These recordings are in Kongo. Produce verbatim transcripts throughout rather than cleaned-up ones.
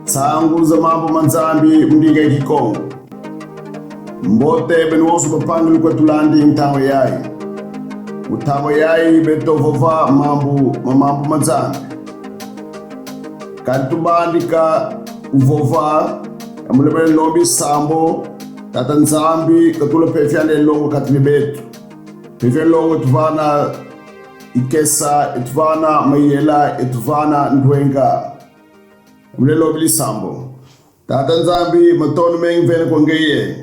Nsangu za mambu ma Nzambi mu ndinga ya Kikongo. Mbote beno bonso bampangi lukwe tulandi ntangu yayi. Mu ntangu yayi beto vova mambu ma mambu ma Nzambi. Kadi tubandika kuvova, amule bele lombi sambu, Tata Nzambi katula mpeve andi ya longo kati ni beto. Mpeve ya longo ituvana ikesa, ituvana mayela, ituvana ndwenga. Amule lombila sambu. Tata Nzambi, matondo mengi mvene kwa ngeye.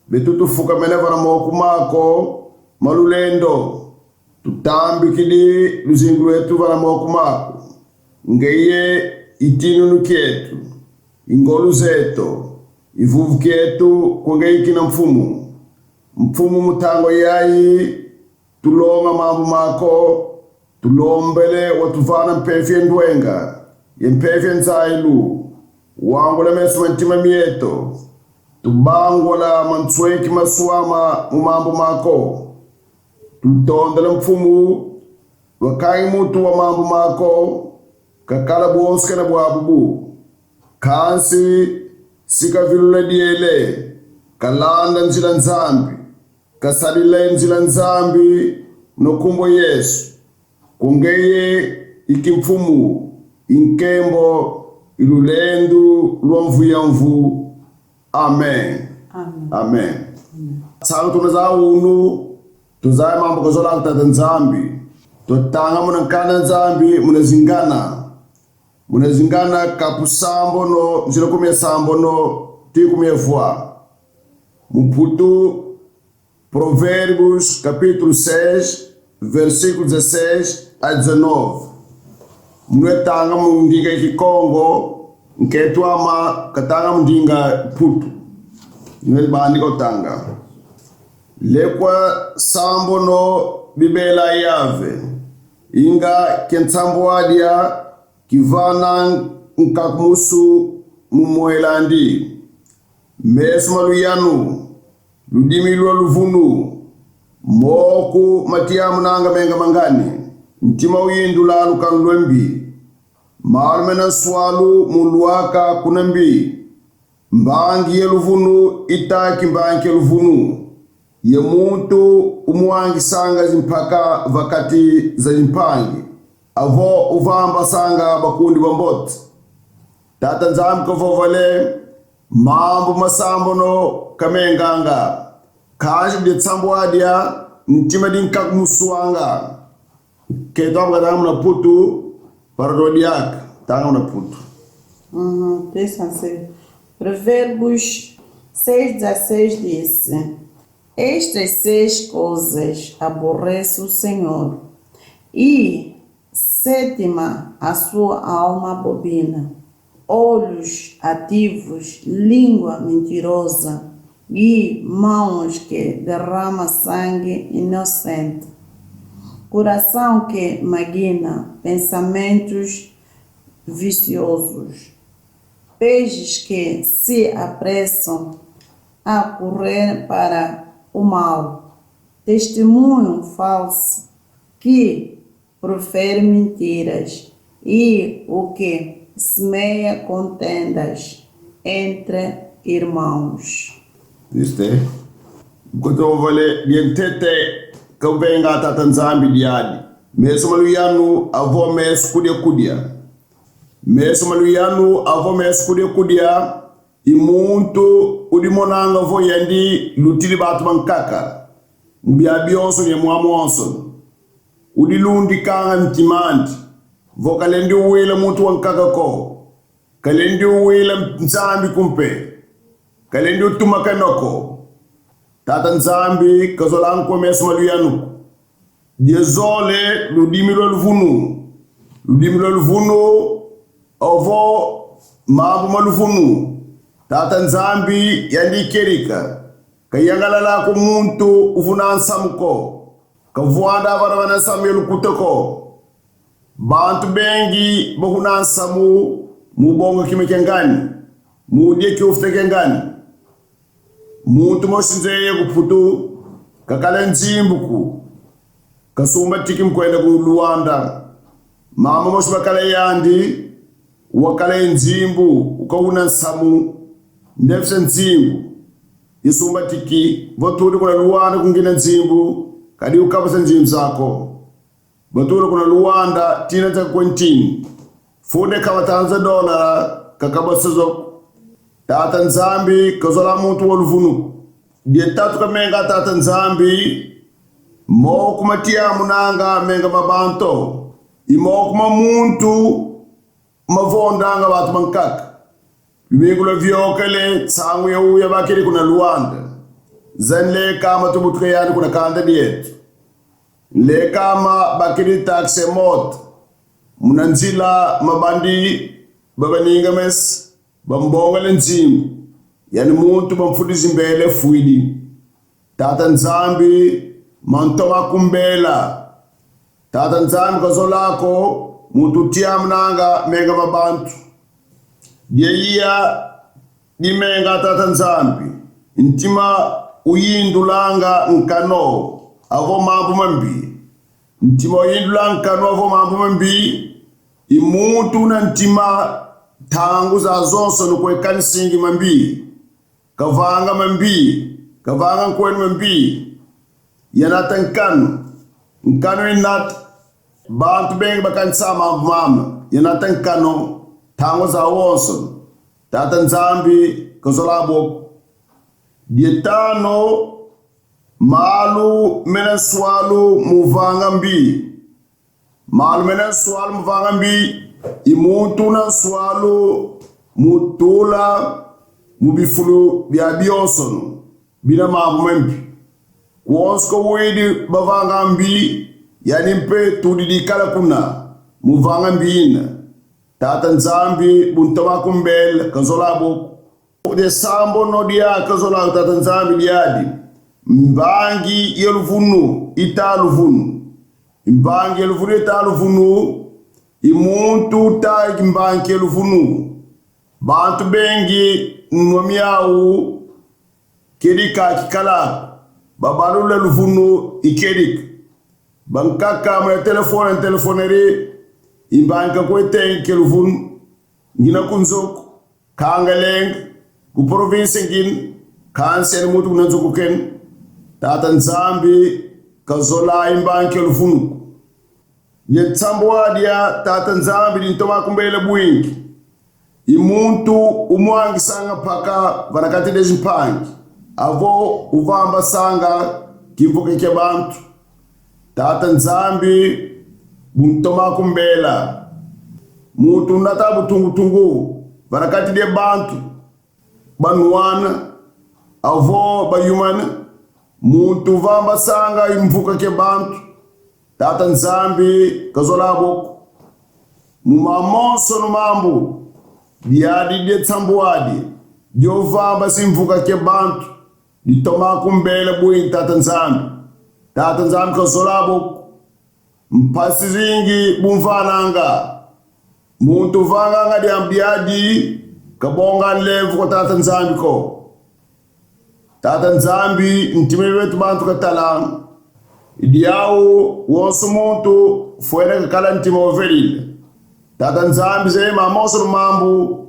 Beto tufukamene vana moko maku ma lulendo. Tutambikidi luzingu lweto vana moko maku. Ngeye i tinunu kieto, i ngolo zeto, i vuvu kieto, kwa ngeye kina Mfumu. Mfumu, mu ntangu yayi, tulonga mambu maku, tulombele watuvana mpeve ya ndwenga, ye mpeve ya nzailu, wangula meso ma ntima mieto, tubangula mansweki maswama mu mambu maku. Tutondele Mfumu, wakangi muntu wa mambu maku, kakala bonso kena bwabubu. Kansi, si kavilula diele, kalanda nzila Nzambi, kasadila nzila Nzambi, no nkumbu Yesu. Kwa ngeye i kimfumu, i nkembo, i lulendo, lwa mvu ya mvu. Amen. Amen. Amen. Amen. Nsangu tuna zaya unu, tuzaya mambu kazolanga Tata Nzambi. Tutanga muna nkanda Nzambi, muna Zingana. Muna Zingana kapu sambono, nzila kumi ya sambono, tii kumi ya vwa. Mu Mputu, Provérbios, capítulo seis, versículo dezasseis a dezanove. Nwe tanga mu ndinga Kikongo, nkento ama katanga mu ndinga Mputu. Nwe bandi kutanga. Lekwa sambono bibela Yave. Inga kia nsambwadia kivana nkakumusu mu mwel'andi. Meso ma luyanu, ludimi lwa luvunu, moko matiamunanga menga ma ngani, ntima uyindula lukanu lwa mbi, malu mena nswalu mu lwaka kuna mbi, mbangi ya luvunu itaki mbangi ya luvunu, ye muntu umwangisanga zimpaka va kati za zimpangi, avo uvambasanga bakundi bambote. Tata Nzambi kavovele, mambu ma sambono kamenganga, kansi dia nsambwadia, ntima dia nkakumusu anga. Nkento ama katanga muna Mputu, para odiaka, tanga muna Mputu. Uhum, tem sentido. Provérbios seis dezasseis diz: Estas seis coisas aborrece o Senhor, e sétima a sua alma abomina: olhos altivos, língua mentirosa e mãos que derramam sangue inocente, coração que maquina pensamentos viciosos, pés que se apressam a correr para o mal, testemunho falso que profere mentiras, e o que semeia contendas entre irmãos. Viste? Nkoto vale, dia ntete, kavenga Tata Nzambi diadi. Meso ma luyanu avo meso kudia kudia. Meso ma luyanu avo meso kudia kudia. I muntu udimonanga vo yandi lutidi bantu bankaka mu bia bionso ye mwa monso. Udilundikanga ntim'andi vo kalendi wila muntu wankaka ko, kalendi wila Nzambi ko mpe, kalendi utumakana ko. Tata Nzambi kazolanga ko meso ma luyanu ko. Dia zole ludimi lwa luvunu. Ludimi lwa luvunu, ovo mambu ma luvunu. Tata Nzambi yandi kedika. Kayangalala ko muntu uvuna nsamu ko. Kavwanda vana vana nsamu ya lukuta ko. Bantu bengi bavuna nsamu mu bonga kima kia ngani, mu dia kiufuta kia ngani. Muntu mosi nzeye ku Mputu, kakala nzimbu ko. Kasumba tiki mu kwenda ku Luanda. Mama mosi bakala yandi, wakala ye nzimbu, ukawuna nsamu, ndefisa nzimbu. Yasumba tiki, vo tudi kuna Luanda kungina nzimbu, kadi ukabasa nzimbu za ko. Batula kuna Luanda, tina za kwentini. Funde kaba tanu za dolara, kakabasa zo. Tata Nzambi kazola muntu wa luvunu. Dia tatu ka menga Tata Nzambi, moko matiamunanga menga ma bantu. I moko ma muntu mavondanga bantu bankaka. Lumingu lwaviokele, nsangu ya uya bakidi kuna Luanda. Za nleka ama tubutuka yandi kuna kanda dieto. Nleka ama bakidi taxi moto. Muna nzila mabandi babaninga mesi, bambongele nzimbu. Yandi muntu bamfudizi mbele fwidi. Tata Nzambi, mantoma kumbela. Tata Nzambi kazola ko muntu tiamunanga menga ma bantu. Dia iya di menga Tata Nzambi, ntima uyindulanga nkanu avo mambu mambi. Ntima uyindulanga nkanu avo mambu mambi, i muntu na ntima ntangu zazonso nukwe kanisingi mambi. Kavanga mambi, kavanga nkweno mambi. Yanata nkanu, nkanu inata. Bantu bengi bakanisa mambu mama, yanata nkanu, ntangu zawonso. Tata Nzambi kazola bo ko. Dia tanu, malu mena nswalu mu vanga mbi. Malu mena nswalu mu vanga mbi, i muntu na nswalu mu tula mu bifulu bia bionsono bina mambu mambi. Kwonso ko widi bavanga mbi, yandi mpe tudidi kala kuna mu vanga mbi ina. Tata Nzambi, bu ntoma kumbela, kazola bo ko. Dia sambanu dia kazola Tata Nzambi diadi: mbangi ya luvunu ita luvunu. Mbangi ya luvunu ita luvunu, i muntu uta mbangi ya luvunu. Bantu bengi nwa miau kedika kikala, babalula luvunu ikedika. Bankaka muna telefone, telefoneri, i mbangi kakwe tengi kia luvunu, ngina ku nzo ko, kangalenge, ku provinsi ngina, kansi yandi muntu kuna nzo kukena. Tata Nzambi kazola i mbangi kia luvunu ko. Ye nsambwadi ya Tata Nzambi di ntoma kumbela bwingi: i muntu umwangisanga mpaka vana kati dia zimpangi, avo uvambasanga kimvuka kia bantu. Tata Nzambi, bu ntoma kumbela: muntu unata butungutungu vana kati dia bantu, banwana, avo bayumana, muntu uvambasanga imvuka kia bantu, Tata Nzambi kazola bo ko. Mu mamonsono mambu, diadi dia nsambwadi dio vambasa imvuka kia bantu, di ntoma kumbela bwingi Tata Nzambi. Tata Nzambi kazola bo ko. Mpasi zingi bu mvananga, muntu uvanganga diambu diadi, kabonga nlemvo kwa Tata Nzambi ko. Tata Nzambi, ntima mia beto bantu katala. I diau wonso muntu fwete kakala ntima uvedila. Tata Nzambi, zeye mamonsono mambu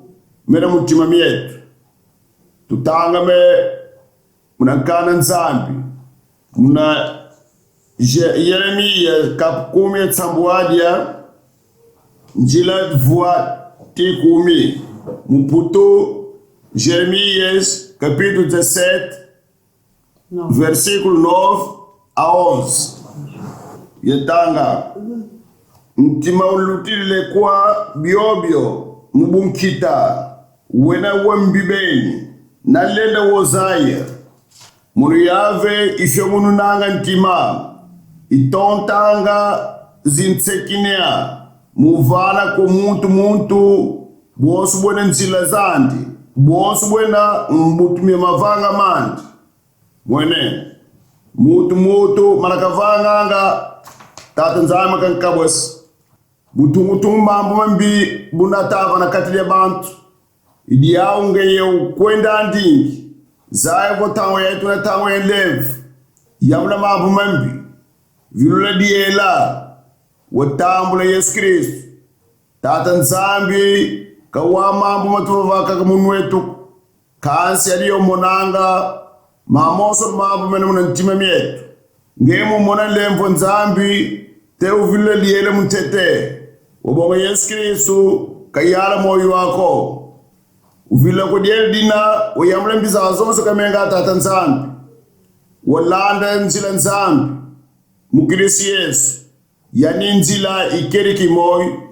mena mu ntima mieto. Tutangame muna nkanda Nzambi, muna Je-, Yeremia, kapu kumi ye nsambwadi ya, nzila vwa ti kumi. Mu Mputu, Jeremias, capítulo dezassete, versículo nove a onze. Yatanga: Ntima ulutidile kwa biobio mu bunkita, wena wa mbi beni, na lenda wo zaya. Mono Yave ifyomununanga ntima, itontanga zinsekinia, mu vana kwa muntu muntu bonso bwena nzila zandi, bonso bwena mbutu mia mavanga mandi. Mwene, muntu muntu mana kavanganga, Tata Nzambi kankabwesa. Butungutungu mambu mambi bu nata vana kati dia bantu, i diau ngeye ukwenda ndingi, zaya vo ntangu yeto na ntangu ya nlemvo, yambula mambu mambi. vilula diela, watambula Yesu Kristu. Tata Nzambi kawau mambu matuvava kaka mu nwa eto, kansi yandi yo monanga mamonso mambu mena muna ntima mieto. Nge mu mona nlemvo Nzambi, te uvilula diela mu ntete, wabonga Yesu Kristu, kayala moyo aku. Uvilula ko diela dina, wayambula mbi zaku zonso kamenga Tata Nzambi, walanda nzila Nzambi mu Kristu Yesu. Yandi nzila, ikele ye moyo.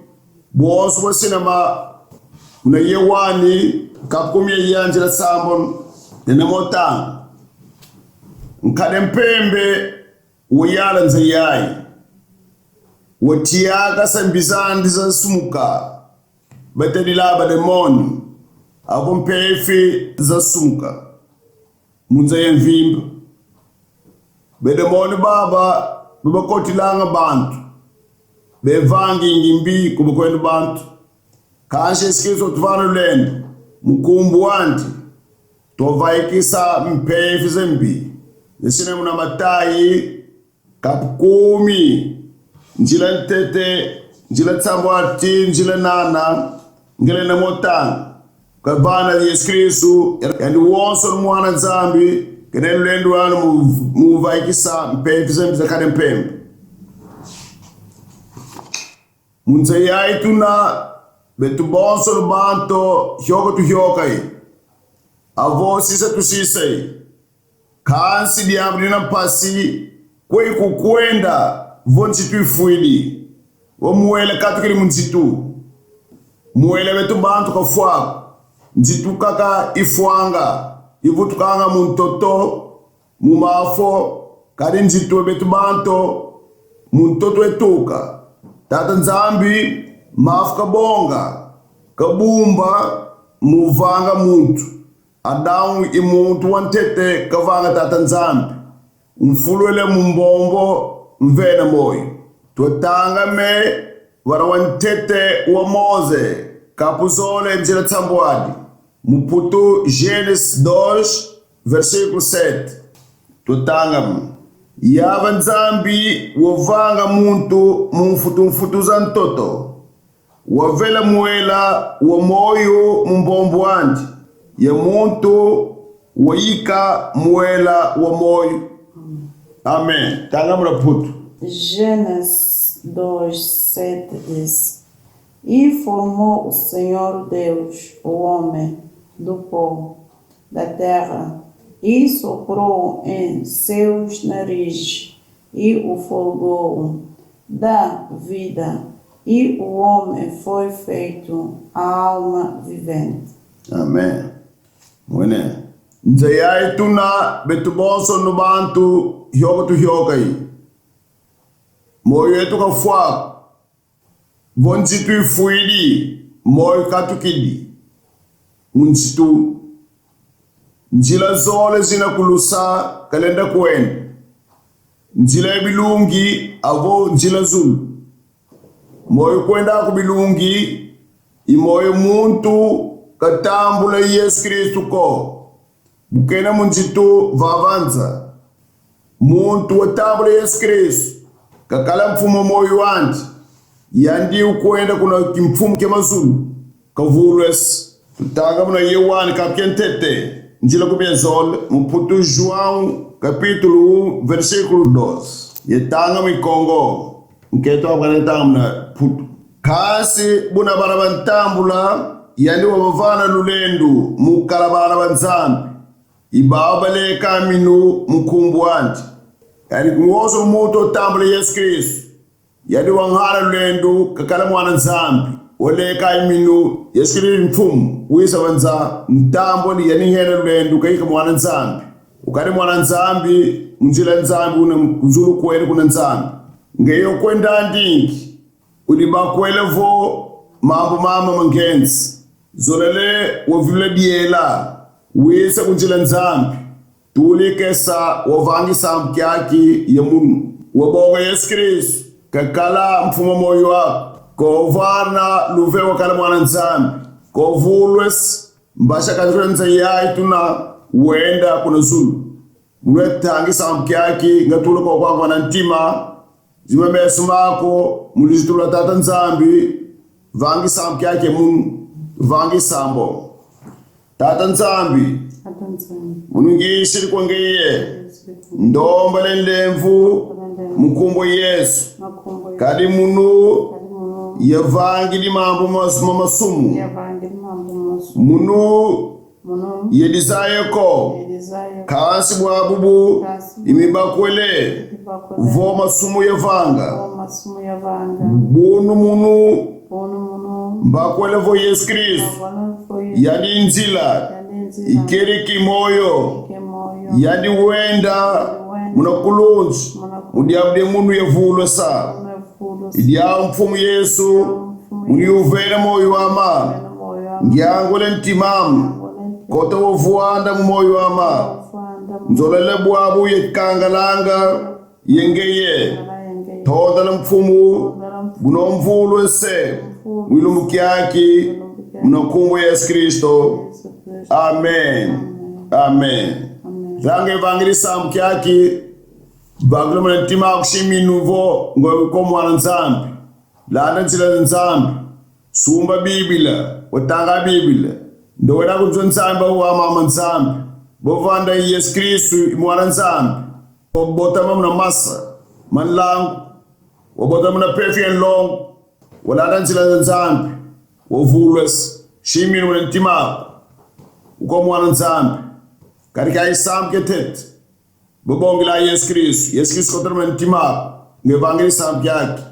Bonso bwasinama muna Yoani, kapu kumi ye ina, nzila sambanu ye na motanu. Nkadi a mpembe wayala nza yayi, watiakasa mbi zandi za sumuka, batadila bademoni, avo mpeve za sumuka mu nza ya mvimba. Bademoni baba babakotilanga bantu, bevangingi mbi ku bakwenda bantu. Kansi Yesu Kristu watuvana lulendo, mu nkumbu andi twavaikisa mpeve za mbi. Zasina muna Matayi, kapu kumi, nzila ntete, nzila nsambwadi, nzila nana, nzila na motanu. Kavana Yesu Kristu, yandi wonso mwana Nzambi, kena lulendo lwandi mu, mu vaikisa mpeve za mbi za nkadi a mpembe. Mu nza yayi tuna, beto bonso lubantu, yoka tuyoka ye, avo sisa tusisa ye. Kansi diambu dina mpasi, kwe kukwenda, vo nzitu ifwidi, vo mwela katukidi mu nzitu. Mwela beto bantu kafwa ko, nzitu kaka ifwanga, ivutukanga mu ntoto, mu mafu, kadi nzitu beto bantu, mu ntoto ituka. Tata Nzambi, mafu kabonga, kabumba, mu vanga muntu. Adamu i muntu wa ntete kavanga Tata Nzambi. Umfulwele mu mbombo, mvena moyo. Twatanga me vana wa ntete wa Moze, kapu zole, nzila nsambwadi. Mu Putu, Gênesis dois, versículo sete. Twatanga me: Yava Nzambi wavanga muntu mu mfutu-mfutu za ntoto, wavela mwela wa moyo mu mbombo andi, ye muntu wayika mwela wa moyo. Amen. Tanga muna Putu. Gênesis dois, sete diz: E formou o Senhor Deus o homem do pó da terra, e soprou em seus narizes, e o fôlego da vida, e o homem foi feito a alma vivente. Amen. Mwene, nza yayi tuna, beto bonso lubantu, yoka tuyoka ye. Moyo eto kafwa ko. Vo nzitu ifwidi, moyo katukidi mu nzitu. Nzila zole zina ku lusa kalenda kwenda. Nzila ya bilungi, avo nzila zulu. Moyo kwenda ku bilungi, i moyo muntu katambula Yesu Kristu ko. Bu kena mu nzitu, vava nza. Muntu watambula Yesu Kristu, kakala mfumu wa moyo andi, yandi ukwenda kuna kimfumu kia mazulu, kavulwesa. Tutanga muna Yoani kapu kia ntete, nzila kumi ye zole, mu Putu, João, capítulo um, versículo doze. Yatanga mu Kikongo, nkento abana tanga muna Putu. Kansi buna bana bantambula, yandi wabavana lulendo mu kala bana ba Nzambi, i bau baleka minu mu nkumbu andi. Yandi wonso muntu watambula Yesu Kristu, yandi wangana lulendo kakala mwana Nzambi, waleka minu Yesu Kristu mfumu, wisa va nza, ntambudi yandi ngena lulendo kayika mwana Nzambi. Ukadi mwana Nzambi, mu nzila Nzambi una ku zulu kwenda kuna Nzambi. Nge yo kwenda ndingi, udi bakwela vo mambu mama mangenzi. Zolele wavilula diela, wisa ku nzila Nzambi. Tuli kesa wavanga sambu kiaki ye munu. Wabonga Yesu Kristu kakala mfumu wa moyo aku. Ko vana luve wakala mwana Nzambi. Ko vulwesa, mbasha kazula nza yayi tuna, wenda kuna zulu. Munu tanga sambu kiaki, nga tula ko kwa vana ntima, Zimba meso maku mu luzitu lwa Tata Nzambi, vanga e sambu kiaki munu, vanga e sambu. Tata Nzambi, Tata Nzambi, munu ngisidi kwa ngeye, Yesu, ndombele nlemvo Tata Nzambi, mu nkumbu a Yesu. makumbo ya Kadi munu kadi munu, yavangidi mambu mas-, ma masumu. yavangidi mambu mosi. Munu Munu, yadizayi ko. yadizayi ko. Kansi bwabubu, Kansi i mibakwele mibakwele, vo masumu yavanga. vo masumu yavanga. Bunu munu, Bunu munu, mbakwele vo Yesu Kristu. mbakwele vo Yesu, Yandi nzila, yandi nzila, i kieleka, i moyo. ke moyo, Yandi wenda wenda, muna kulunsi, muna mu diambu dia munu yavulwesa. muna fulu, I diau Mfumu Yesu, Mfumu munu yuvene moyo ama. wena moyo, Ngiangule ntima ame, wena kota wa vwanda mu moyo ama. fanda, Nzolele bwabu yakangalanga ye ngeye. wena yenge, Tondele Mfumu, wena buna umvulwese mu lumbu kiaki, muna nkumbu a Yesu Kristu. Yesu Kristu. Amen. Amen. Amen. Vanga e vangidi sambu kiaki, bakula muna ntima aku, simina vo ngeye ko mwana Nzambi. Landa nzila za Nzambi. Sumba Biblia, watanga Biblia. Ndo wena ku nzo Nzambi, wamama Nzambi. Bo vanda Yesu Kristu i mwana Nzambi. Wabotama muna masa ma nlangu, wabotama muna mpeve ya nlongo, walanda nzila za Nzambi, wavulwesa, simina muna ntima aku, uko mwana Nzambi. Kadi ka i sambu kia ntete. Bo bongila Yesu Kristu, Yesu Kristu kota muna ntima aku, nge vangidi sambu kiaki.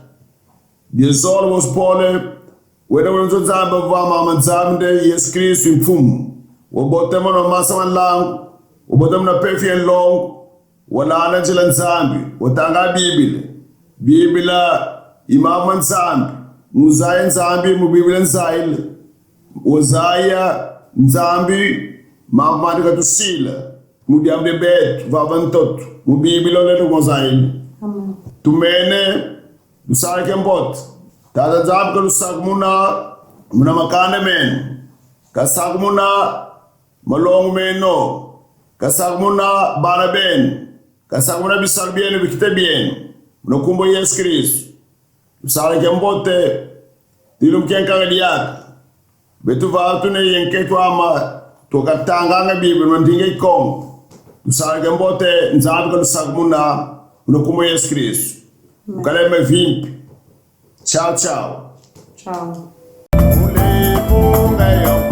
Dia zole mosi pole, wena ku nzo Nzambi, wamama Nzambi nde Yesu Kristu i Mfumu. Wabotama muna masa ma nlangu, wabotama muna mpeve ya nlongo, walanda nzila Nzambi, watanga Biblia. Biblia i mambu ma Nzambi. Mu zaya Nzambi mu Biblia nzayile. Wazaya Nzambi, mambu mandi katusila mu diambu dia beto, vava ntoto. Mu Biblia lele wazayile. Amen. Tumene, lusala kiambote. Tata Nzambi kalusakumuna muna makanda meno. Kasakumuna malongi meno. Kasakumuna bana beno. Kasakumuna bisalu bieno, bikita bieno. Muna nkumbu a Yesu Kristu. Lusala kiambote, dilu mu kiankaka diaka. Beto vava tuna ye nkento ama, twakatanganga Biblia mu ndinga Kikongo. Lusala kiambote, Nzambi kalusakumuna, muna nkumbu a Yesu Kristu. Ukala ye mavimpi. Ciao, ciao. Ciao. Ule bunga yo